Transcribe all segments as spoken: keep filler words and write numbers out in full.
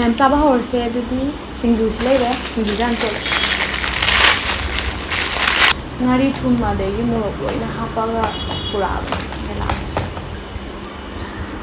ꯌꯥꯝ ꯆꯥꯕ ꯍꯧꯔꯁꯦ ꯑꯗꯨꯗꯤ꯫ ꯁꯤꯡꯖꯨꯁꯤ ꯂꯩꯔꯦ, ꯁꯤꯡꯖꯨꯁꯦ ꯍꯥꯟꯅ ꯇꯣꯠꯂꯦ꯫ ꯉꯥꯔꯤ, ꯊꯨꯝ, ꯑꯗꯒꯤ ꯃꯣꯔꯣꯛ ꯂꯣꯏꯅ ꯍꯥꯞꯄꯒ ꯄꯨꯔꯛꯑꯕꯅꯦ ꯃꯦꯂꯥꯁꯦ꯫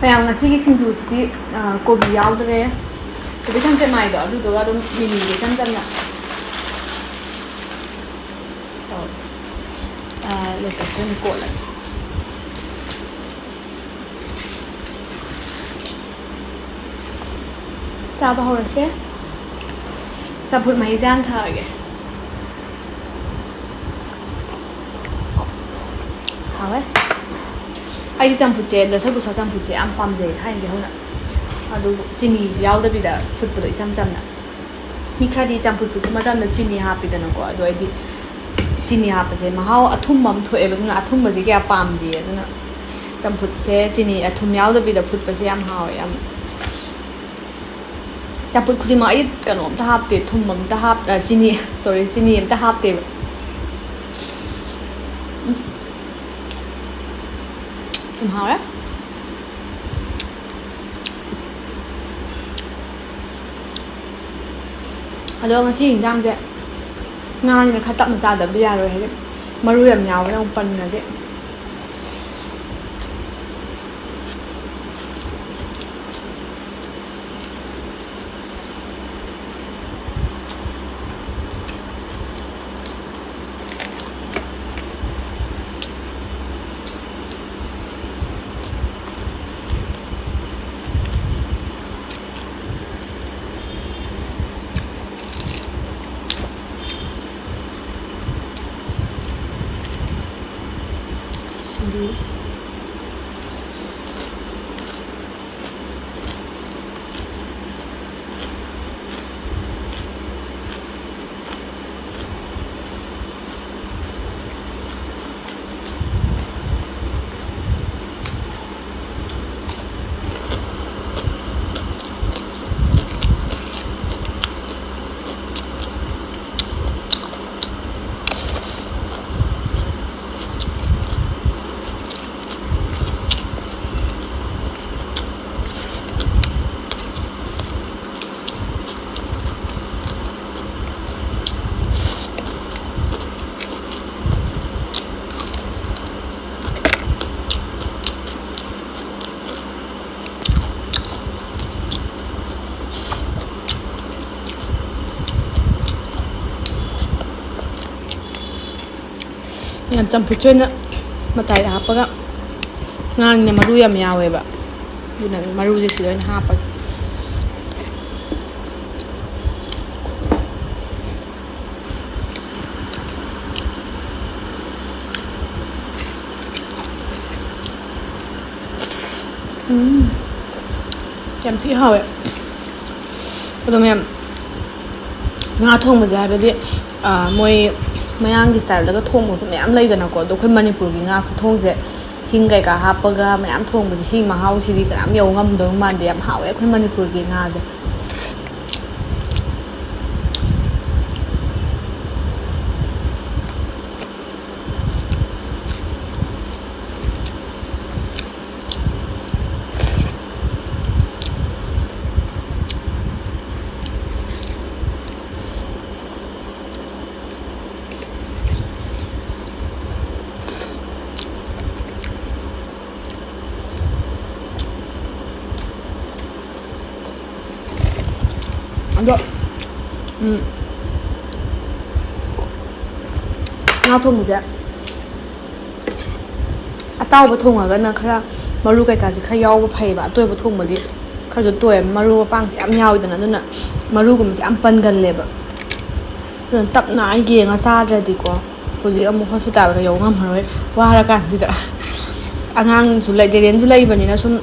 ꯃꯌꯥꯝ, ꯉꯁꯤꯒꯤ ꯁꯤꯡꯖꯨꯁꯤꯗꯤ, ꯑ, ꯀꯣꯕꯤ ꯌꯥꯎꯗ꯭ꯔꯦ꯫ ꯀꯣꯕꯤ ꯊꯝꯆꯦꯠ ꯃꯥꯏꯗꯣ ꯑꯗꯨꯗꯨꯒ ꯑꯗꯨꯝ ꯃꯤꯃꯤꯒ ꯏꯆꯝ ꯆꯝꯅ ꯇꯧꯔꯦ꯫ ꯑ, ꯂꯣꯇꯁꯇ ꯑꯣꯏꯅ ꯀꯣꯠꯂꯒꯦ꯫ ꯆꯥꯕ ꯍꯧꯔꯁꯦ꯫ ꯆꯝꯐꯨꯠ ꯃꯍꯤꯁꯦ ꯍꯥꯟꯅ ꯊꯛꯑꯒꯦ꯫ ꯍꯥꯎꯋꯦ꯫ ꯑꯩꯗꯤ ꯆꯝꯐꯨꯠꯁꯦ, ꯗꯁꯀꯨꯁ ꯆꯝꯐꯨꯠꯁꯦ ꯌꯥꯝ ꯄꯥꯝꯖꯩ ꯊꯥꯏꯅꯗꯒꯤ ꯍꯧꯅ꯫ ꯑꯗꯨꯕꯨ ꯆꯤꯅꯤꯁꯨ ꯌꯥꯎꯗꯕꯤꯗ ꯐꯨꯠꯄꯗꯣ ꯏꯆꯝ ꯆꯝꯅ꯫ ꯃꯤ ꯈꯔꯗꯤ ꯆꯝꯐꯨꯠ ꯐꯨꯠꯄ ꯃꯇꯝꯗ ꯆꯤꯅꯤ ꯍꯥꯞꯄꯤꯗꯅꯀꯣ, ꯑꯗꯣ ꯑꯩꯗꯤ ꯆꯤꯅꯤ ꯍꯥꯞꯄꯁꯦ ꯃꯍꯥꯎ ꯑꯊꯨꯝꯕ ꯑꯃ ꯊꯣꯛꯑꯦꯕ, ꯑꯗꯨꯅ ꯑꯊꯨꯝꯕꯁꯦ ꯀꯌꯥ ꯄꯥꯝꯗꯦ꯫ ꯑꯗꯨꯅ ꯆꯝꯐꯨꯠꯁꯦ ꯆꯤꯅꯤ ꯑꯊꯨꯝ ꯌꯥꯎꯗꯕꯤꯗ ꯐꯨꯠꯄꯁꯦ ꯌꯥꯝ ꯍꯥꯎꯋꯦ, ꯌꯥꯝ꯫ ꯆꯝꯐꯨꯠ ꯈꯨꯗꯤꯡꯃꯛ ꯑꯩ ꯀꯩꯅꯣ ꯑꯝꯇ ꯍꯥꯞꯇꯦ, ꯊꯨꯝ ꯑꯝꯇ ꯍꯥꯞ-, ꯑ, ꯆꯤꯅꯤ, sorry, ꯆꯤꯅꯤ ꯑꯝꯇ ꯍꯥꯞꯇꯦꯕ꯫ ꯎꯝ꯫ ꯌꯥꯝ ꯍꯥꯎꯔꯦ꯫ ꯑꯗꯣ ꯉꯁꯤ ꯏꯟꯖꯥꯡꯁꯦ ꯉꯥꯅꯤꯅ ꯈꯔ ꯇꯞꯅ ꯆꯥꯗꯕꯗꯤ ꯌꯥꯔꯣꯏ, ꯍꯥꯏꯗꯤ ꯃꯔꯨ ꯌꯥꯝ ꯌꯥꯎꯕꯅ ꯑꯃꯨꯛ ꯄꯟꯒ꯭ꯔꯗꯤ꯫ ꯆꯝꯐꯨꯠꯁꯦ ꯑꯣꯏꯅ ꯃꯇꯥꯏꯗ ꯍꯥꯞꯄꯒ ꯉꯥꯅꯤꯅ ꯃꯔꯨ ꯌꯥꯝ ꯌꯥꯎꯋꯦꯕ, ꯑꯗꯨꯅ ꯃꯔꯨꯁꯦ ꯁꯤꯗ ꯑꯣꯏꯅ ꯍꯥꯞꯄꯒꯦ꯫ ꯎꯝ, ꯌꯥꯝ ꯊꯤ ꯍꯥꯎꯋꯦ꯫ ꯑꯗꯣ ꯃꯌꯥꯝ, ꯉꯥ ꯊꯣꯡꯕꯁꯦ ꯍꯥꯏꯕꯗꯤ, ꯑꯥ, ꯃꯣꯏ ꯃꯌꯥꯡꯒꯤ ꯁ꯭ꯇꯥꯏꯜꯗꯒ ꯊꯣꯡꯕꯁꯨ ꯃꯌꯥꯝ ꯂꯩꯗꯅꯀꯣ꯫ ꯑꯗꯣ ꯑꯩꯈꯣꯏ ꯃꯅꯤꯄꯨꯔꯒꯤ ꯉꯥ ꯈꯨꯊꯣꯡꯁꯦ, ꯍꯤꯡ ꯀꯩꯀꯥ ꯍꯥꯞꯄꯒ ꯃꯌꯥꯝ ꯊꯣꯡꯕꯁꯦ, ꯁꯤ ꯃꯍꯥꯎꯁꯤꯗꯤ ꯀꯅꯥꯝ ꯌꯧ ꯉꯝꯗꯧ ꯃꯥꯟꯗꯦ꯫ ꯌꯥꯝ ꯍꯥꯎꯋꯦ ꯑꯩꯈꯣꯏ ꯃꯅꯤꯄꯨꯔꯒꯤ ꯉꯥꯁꯦ꯫ ꯑꯗꯣ, ꯎꯝ, ꯉꯥ ꯊꯣꯡꯕꯁꯦ ꯑꯇꯥꯎꯕ ꯊꯣꯡꯉꯒꯅ ꯈꯔ ꯃꯔꯨ ꯀꯩꯀꯥꯁꯦ ꯈꯔ ꯌꯥꯎꯕ ꯐꯩꯌꯦꯕ꯫ ꯑꯇꯣꯏꯕ ꯊꯣꯡꯕꯗꯤ ꯈꯔꯁꯨ ꯇꯣꯏꯑꯦ, ꯃꯔꯨ ꯃꯄꯥꯡꯁꯦ ꯌꯥꯝ ꯌꯥꯎꯋꯤꯗꯅ, ꯑꯗꯨꯅ ꯃꯔꯨꯒꯨꯝꯕꯁꯦ ꯌꯥꯝ ꯄꯟꯒꯜꯂꯦꯕ꯫ ꯑꯗꯨꯅ ꯇꯞꯅ ꯌꯦꯡꯉ ꯆꯥꯗ꯭ꯔꯗꯤꯀꯣ, ꯍꯧꯖꯤꯛ ꯑꯃꯨꯛ ꯍꯣꯁꯄꯤꯇꯥꯜꯒ ꯌꯧ ꯉꯝꯃꯔꯣꯏ ꯋꯥꯔꯀꯥꯟꯁꯤꯗ꯫ ꯑꯉꯥꯡꯁꯨ ꯂꯩ, ꯗꯦꯔꯦꯟꯁꯨ ꯂꯩꯕꯅꯤꯅ ꯁꯨꯝ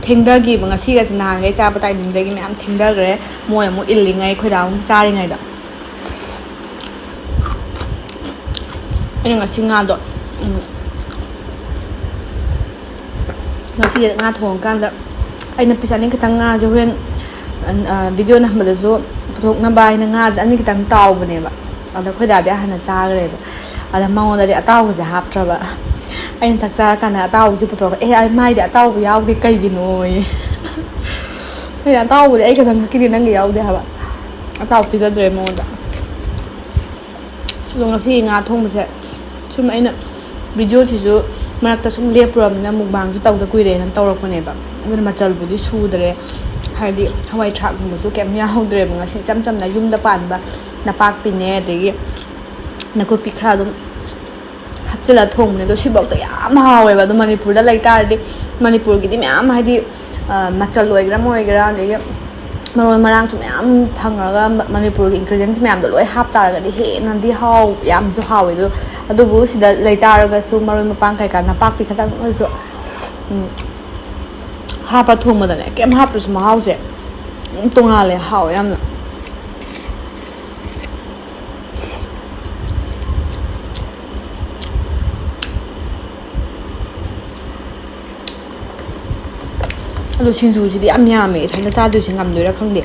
ꯊꯦꯡꯊꯈꯤꯕ, ꯉꯁꯤꯒꯁꯦ ꯅꯍꯥꯟꯈꯩ ꯆꯥꯕ ꯇꯥꯏꯃꯤꯡꯗꯒꯤ ꯃꯌꯥꯝ ꯊꯦꯡꯊꯈ꯭ꯔꯦ꯫ ꯃꯣꯏ ꯑꯃꯨꯛ ꯏꯜꯂꯤꯉꯩ ꯑꯩꯈꯣꯏꯗ ꯑꯃꯨꯛ ꯆꯥꯔꯤꯉꯩꯗ꯫ ꯑꯩꯅ ꯉꯁꯤ ꯉꯥꯗꯣ, ꯎꯝ, ꯉꯁꯤꯁꯦ ꯉꯥ ꯊꯣꯡꯉꯀꯥꯟꯗ ꯑꯩꯅ ꯄꯤꯁ ꯑꯅꯤ ꯈꯛꯇꯪ, ꯉꯥꯁꯦ ꯍꯣꯔꯦꯟ, ꯑ, ꯚꯤꯗꯤꯑꯣ ꯅꯝꯕꯗꯁꯨ ꯄꯨꯊꯣꯛꯅꯕ ꯍꯥꯏꯅ ꯉꯥꯁꯦ ꯑꯅꯤ ꯈꯛꯇꯪ ꯇꯥꯎꯕꯅꯦꯕ꯫ ꯑꯗ ꯑꯩꯈꯣꯏ ꯗꯥꯗꯤ ꯍꯥꯟꯅ ꯆꯥꯈ꯭ꯔꯦꯕ꯫ ꯑꯗ ꯃꯉꯣꯟꯗꯗꯤ ꯑꯇꯥꯎꯕꯁꯦ ꯍꯥꯞꯇ꯭ꯔꯕ꯫ ꯑꯩꯅ ꯆꯥꯛ ꯆꯥꯔꯀꯥꯟꯗ ꯑꯇꯥꯎꯕꯁꯦ ꯄꯨꯊꯣꯛꯑꯒ, "ꯑꯦ, ꯑꯩ, ꯃꯥꯏꯗꯤ ꯑꯇꯥꯎꯕ ꯌꯥꯎꯗꯦ, ꯀꯩꯒꯤꯅꯣꯌꯦ?" ꯑꯩꯅ, "ꯑꯇꯥꯎꯕꯗꯤ ꯑꯩ ꯈꯛꯇꯪ ꯈꯛꯀꯤꯗꯤ ꯅꯪꯒꯤ ꯌꯥꯎꯗꯦ" ꯍꯥꯏꯕ꯫ ꯑꯇꯥꯎꯕ ꯄꯤꯖꯗ꯭ꯔꯦ ꯃꯉꯣꯟꯗ꯫ ꯑꯗꯣ ꯉꯁꯤꯒꯤ ꯉꯥ ꯊꯣꯡꯕꯁꯦ ꯁꯨꯝ ꯑꯩꯅ ꯚꯤꯗꯤꯑꯣꯁꯤꯁꯨ ꯃꯔꯛꯇ ꯁꯨꯝ ꯂꯦꯞꯄꯨꯔꯕꯅꯤꯅ, ꯃꯨꯛꯕꯥꯡꯁꯨ ꯇꯧꯗ ꯀꯨꯏꯔꯦꯅ ꯇꯧꯔꯛꯄꯅꯦꯕ꯫ ꯑꯗꯨꯅ ꯃꯆꯜꯕꯨꯗꯤ ꯁꯨꯗ꯭ꯔꯦ, ꯍꯥꯏꯗꯤ ꯍꯋꯥꯏ ꯊ꯭ꯔꯥꯛꯀꯨꯝꯕꯁꯨ ꯀꯩꯝ ꯌꯥꯎꯍꯧꯗ꯭ꯔꯦꯕ꯫ ꯉꯁꯤ ꯏꯆꯝ ꯆꯝꯅ ꯌꯨꯝꯗ ꯄꯥꯟꯕ ꯅꯄꯥꯛꯄꯤꯅꯦ, ꯑꯗꯒꯤ ꯅꯥꯀꯨꯞꯄꯤ ꯈꯔ ꯑꯗꯨꯝ ꯍꯥꯞꯆꯤꯜꯂ ꯊꯣꯡꯕꯅꯦ꯫ ꯑꯗꯣ ꯁꯤꯐꯥꯎꯗ ꯌꯥꯝ ꯍꯥꯎꯋꯦꯕ꯫ ꯑꯗꯣ ꯃꯅꯤꯄꯨꯔꯗ ꯂꯩꯇꯥꯔꯗꯤ ꯃꯅꯤꯄꯨꯔꯒꯤꯗꯤ ꯃꯌꯥꯝ, ꯍꯥꯏꯗꯤ, ꯑ, ꯃꯆꯜ ꯑꯣꯏꯒꯦꯔꯥ ꯑꯃ ꯑꯣꯏꯒꯦꯔꯥ, ꯑꯗꯒꯤ ꯃꯔꯣꯏ ꯃꯔꯥꯡꯁꯨ ꯃꯌꯥꯝ ꯐꯪꯉꯒ ꯃ-, ꯃꯅꯤꯄꯨꯔꯒꯤ ingredients ꯃꯌꯥꯝꯗꯣ ꯂꯣꯏ ꯍꯥꯞꯇꯥꯔꯒꯗꯤ ꯍꯦꯟꯅꯗꯤ ꯍꯥꯎ-, ꯌꯥꯝꯁꯨ ꯍꯥꯎꯋꯦ꯫ ꯑꯗꯣ, ꯑꯗꯨꯕꯨ ꯁꯤꯗ ꯂꯩꯇꯥꯔꯒꯁꯨ ꯃꯔꯣꯏ ꯃꯄꯥꯡ ꯀꯩꯀꯥ ꯅꯄꯥꯛꯄꯤ ꯈꯛꯇꯪ ꯑꯣꯏꯔꯁꯨ, ꯎꯝ, ꯍꯥꯞꯄ ꯊꯣꯡꯕꯗꯅꯦ, ꯀꯩꯝ ꯍꯥꯞꯇ꯭ꯔꯁꯨ ꯃꯍꯥꯎꯁꯦ ꯑꯗꯨꯝ ꯇꯣꯡꯉꯥꯜꯂꯦ, ꯍꯥꯎꯋꯦ ꯌꯥꯝꯅ꯫ ꯑꯗꯣ ꯁꯤꯡꯖꯨꯁꯤꯗꯤ ꯌꯥꯝ ꯌꯥꯝꯃꯦ, ꯏꯊꯟꯇ ꯆꯥꯗꯣꯏꯁꯦ ꯉꯝꯗꯣꯏꯔꯥ ꯈꯪꯗꯦ꯫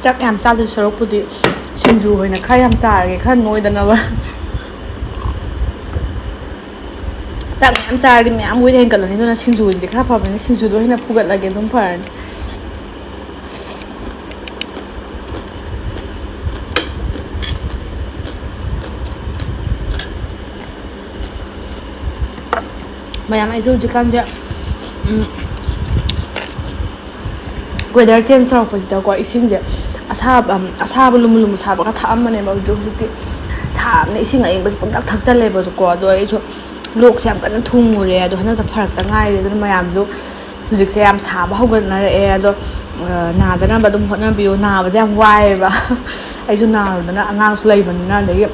ꯆꯥꯛ ꯌꯥꯝ ꯆꯥꯗꯣꯏ ꯁꯔꯨꯛꯄꯨꯗꯤ ꯁꯤꯡꯖꯨ ꯑꯣꯏꯅ ꯈꯔ ꯌꯥꯝ ꯆꯥꯔꯒꯦ, ꯈꯔ ꯅꯣꯏꯗꯅꯕ꯫ ꯆꯥꯛ ꯃꯌꯥꯝ ꯆꯥꯔꯗꯤ ꯃꯌꯥꯝ weight ꯍꯦꯟꯒꯠꯂꯅꯤ, ꯑꯗꯨꯅ ꯁꯤꯡꯖꯨꯁꯤꯗꯤ ꯈꯔ ꯐꯕꯅꯤ, ꯁꯤꯡꯖꯨꯗꯣ ꯑꯣꯏꯅ ꯐꯨꯒꯠꯂꯒꯦ, ꯑꯗꯨꯝ ꯐꯔꯅꯤ꯫ ꯃꯌꯥꯝ, ꯑꯩꯁꯨ ꯍꯧꯖꯤꯛꯀꯥꯟꯁꯦ, ꯎꯝ, weather change ꯇꯧꯔꯛꯄꯁꯤꯗꯀꯣ, ꯏꯁꯤꯡꯁꯦ ꯑꯁꯥꯕ, ꯑꯁꯥꯕ ꯂꯨꯝꯕꯨ ꯂꯨꯝꯕꯨ ꯁꯥꯕꯒ ꯊꯛꯑꯝꯕꯅꯦꯕ꯫ ꯍꯧꯖꯤꯛ, ꯍꯧꯖꯤꯛꯇꯤ ꯁꯥꯕꯅ ꯏꯁꯤꯡ ꯑꯏꯪꯕꯁꯦ ꯄꯪꯊꯛ ꯊꯛꯆꯜꯂꯦꯕꯀꯣ꯫ ꯑꯗꯣ ꯑꯩꯁꯨ ꯂꯣꯛꯁꯦ ꯌꯥꯝ ꯀꯟꯅ ꯊꯨꯡꯉꯨꯔꯦ꯫ ꯑꯗꯣ ꯍꯟꯗꯛꯇ ꯐꯔꯛꯇ ꯉꯥꯏꯔꯦ꯫ ꯑꯗꯨꯅ ꯃꯌꯥꯝꯁꯨ ꯍꯧꯖꯤꯛꯁꯦ ꯌꯥꯝ ꯁꯥꯕ ꯍꯧꯒꯠꯅꯔꯛꯑꯦ꯫ ꯑꯗꯣ, ꯑ, ꯅꯥꯗꯅꯕ ꯑꯗꯨꯝ ꯍꯣꯠꯅꯕꯤꯌꯨ꯫ ꯅꯥꯕꯁꯦ ꯌꯥꯝ ꯋꯥꯏꯑꯦꯕ꯫ ꯑꯩꯁꯨ ꯅꯥꯔꯨꯗꯅ, ꯑꯉꯥꯡꯁꯨ ꯂꯩꯕꯅꯤꯅ, ꯑꯗꯒꯤ,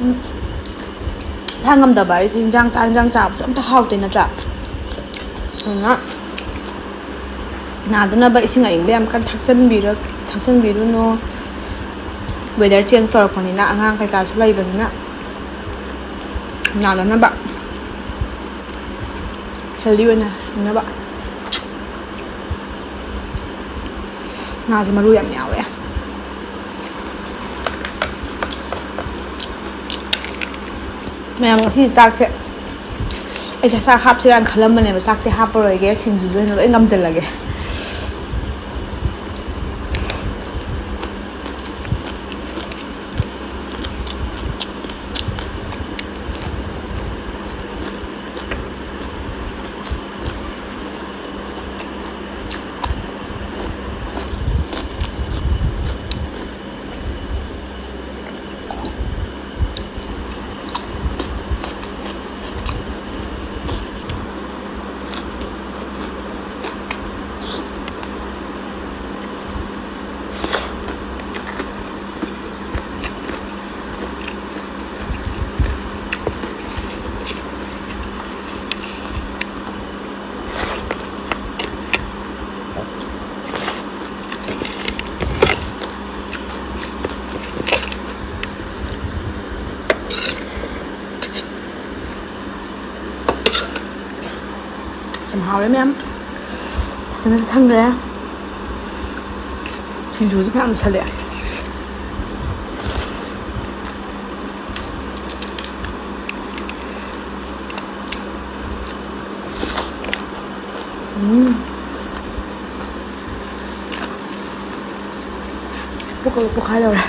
ꯎꯝ, ꯏꯁꯥ ꯉꯝꯗꯕ ꯑꯩꯁꯦ ꯍꯤꯟꯖꯥꯡ ꯆꯥ-, ꯍꯤꯟꯖꯥꯡ ꯆꯥꯕꯁꯨ ꯑꯝꯇ ꯍꯥꯎꯇꯦ ꯅꯠꯇ꯭ꯔꯥ? ꯑꯗꯨꯅ ꯅꯥꯗꯅꯕ ꯏꯁꯤꯡ ꯑꯏꯪꯕ ꯌꯥꯝ ꯀꯟꯅ ꯊꯛꯆꯟꯕꯤꯔ-, ꯊꯛꯆꯟꯕꯤꯔꯨꯅꯨ꯫ Weather change ꯇꯧꯔꯛꯄꯅꯤꯅ, ꯑꯉꯥꯡ ꯀꯩꯀꯥꯁꯨ ꯂꯩꯕꯅꯤꯅ, ꯅꯥꯗꯅꯕ, healthy ꯑꯣꯏꯅ ꯍꯤꯡꯅꯕ꯫ ꯉꯥꯁꯦ ꯃꯔꯨ ꯌꯥꯝ ꯌꯥꯎꯋꯦ꯫ ꯃꯌꯥꯝ, ꯉꯁꯤ ꯆꯥꯛꯁꯦ ꯑꯩꯁꯦ ꯆꯥꯛ ꯍꯥꯞꯁꯤꯔꯥꯅ ꯈꯜꯂꯝꯕꯅꯦꯕ꯫ ꯆꯥꯛꯇꯤ ꯍꯥꯞꯄꯔꯣꯏꯒꯦ, ꯁꯤꯡꯖꯨꯁꯨ ꯑꯣꯏꯅ ꯂꯣꯏ ꯉꯝꯁꯤꯜꯂꯒꯦ꯫ ꯌꯥꯝ ꯍꯥꯎꯔꯦ ꯃꯌꯥꯝ꯫ ꯐꯖꯅ ꯆꯥꯁꯟꯈ꯭ꯔꯦ꯫ ꯁꯤꯡꯖꯨꯁꯨ ꯐꯅꯌꯥꯝ ꯆꯥꯁꯜꯂꯦ꯫ ꯎꯝ꯫ ꯄꯨꯛꯀ ꯄꯣꯛꯈꯥꯏꯗꯧꯔꯦ꯫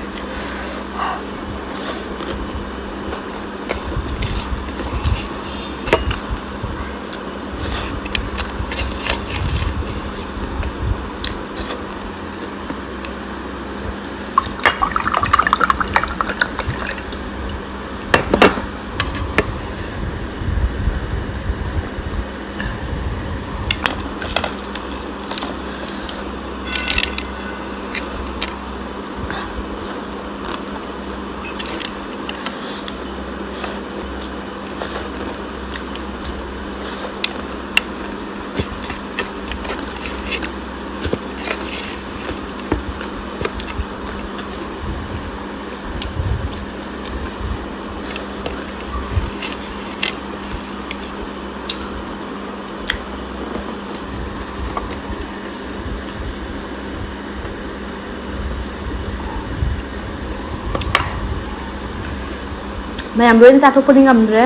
ꯃꯌꯥꯝ ꯂꯣꯏꯅ ꯆꯥꯊꯣꯛꯄꯗꯤ ꯉꯝꯗ꯭ꯔꯦ꯫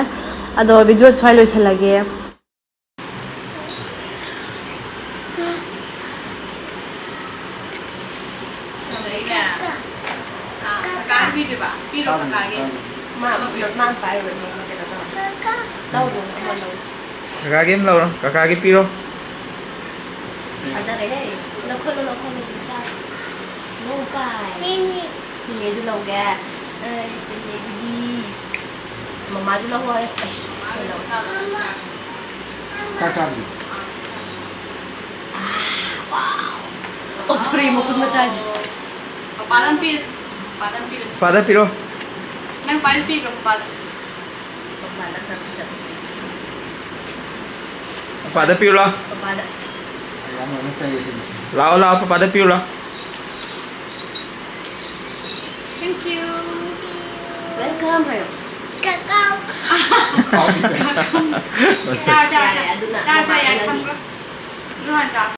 ꯑꯗꯣ ꯚꯤꯗꯤꯑꯣ ꯁ꯭ꯋꯥꯏ ꯂꯣꯏꯁꯤꯜꯂꯒꯦ꯫ ꯑꯗꯩꯅꯦ꯫ ꯑꯥ, ꯀꯀꯥꯒꯤ ꯄꯤꯗꯣꯏꯕ? ꯄꯤꯔꯣ ꯀꯀꯥꯒꯤ꯫ ꯃꯥ, ꯃꯥ ꯄꯥꯏꯔꯨꯔꯣ, ꯃꯥ ꯀꯩꯅꯣ ꯇꯧꯔꯣ꯫ ꯂꯧꯔꯣ, ꯑꯃ ꯂꯧꯔꯣ꯫ ꯀꯀꯥꯒꯤ ꯑꯃ ꯂꯧꯔꯣ, ꯀꯀꯥꯒꯤ ꯄꯤꯔꯣ꯫ ꯐꯖꯔꯦꯍꯦ꯫ ꯂꯧꯈꯠꯂꯣ, ꯂꯧꯈꯠꯂꯣ, ꯑꯗꯨꯝ ꯆꯥꯔꯣ꯫ ꯅꯣꯡ ꯄꯥꯏ꯫ ꯅꯦꯅꯦꯁꯨ ꯂꯧꯒꯦ꯫ ꯑꯦ, ꯁꯤꯗ ꯅꯦꯒꯤꯗꯤ꯫ ꯃꯃꯥꯁꯨ ꯂꯧꯍꯧ ꯍꯥꯏꯌꯣ꯫ ꯑꯁ, ꯂꯧ꯫ ꯆꯥꯛ ꯆꯥꯗ꯭ꯔꯤ꯫ ꯑꯣ, ꯊꯣꯔꯛꯑꯦ ꯃꯈꯨꯠ ꯃꯆꯥꯁꯦ꯫ ꯄꯄꯥꯗ ꯑꯃ ꯄꯤꯔꯁꯤ꯫ ꯄꯄꯥꯗ ꯑꯃ ꯄꯤꯔꯁꯤ꯫ ꯄꯄꯥꯗ ꯄꯤꯔꯣ꯫ ꯅꯪ ꯄꯄꯥꯗ ꯄꯤꯈ꯭ꯔꯣ, ꯄꯄꯥꯗ꯫ ꯄꯄꯥꯗ ꯈꯔ ꯐꯖꯕ ꯄꯤꯔꯣ꯫ ꯄꯄꯥꯗ ꯄꯤꯌꯨ ꯂꯥꯎ꯫ ꯄꯄꯥꯗ꯫ ꯂꯥꯛꯑꯣ, ꯂꯥꯛꯑꯣ, ꯄꯄꯥꯗ ꯄꯤꯌꯨ ꯂꯥꯎ꯫ Thank you꯫ Welcome ꯍꯥꯏꯌꯣ꯫ ꯀꯀꯥꯎ꯫ ꯃꯁꯛ꯫ ꯆꯥꯔꯣ, ꯆꯥꯔꯣ, ꯌꯥꯔꯦ, ꯆꯥꯔꯣ꯫ ꯑꯗꯨꯅ ꯆꯥꯔꯣ, ꯆꯥꯔꯣ, ꯌꯥꯔꯦ, ꯃꯃꯥꯅꯤ꯫ ꯊꯝꯈ꯭ꯔꯣ꯫ ꯑꯗꯨ ꯍꯥꯟꯅ ꯆꯥꯔꯣ꯫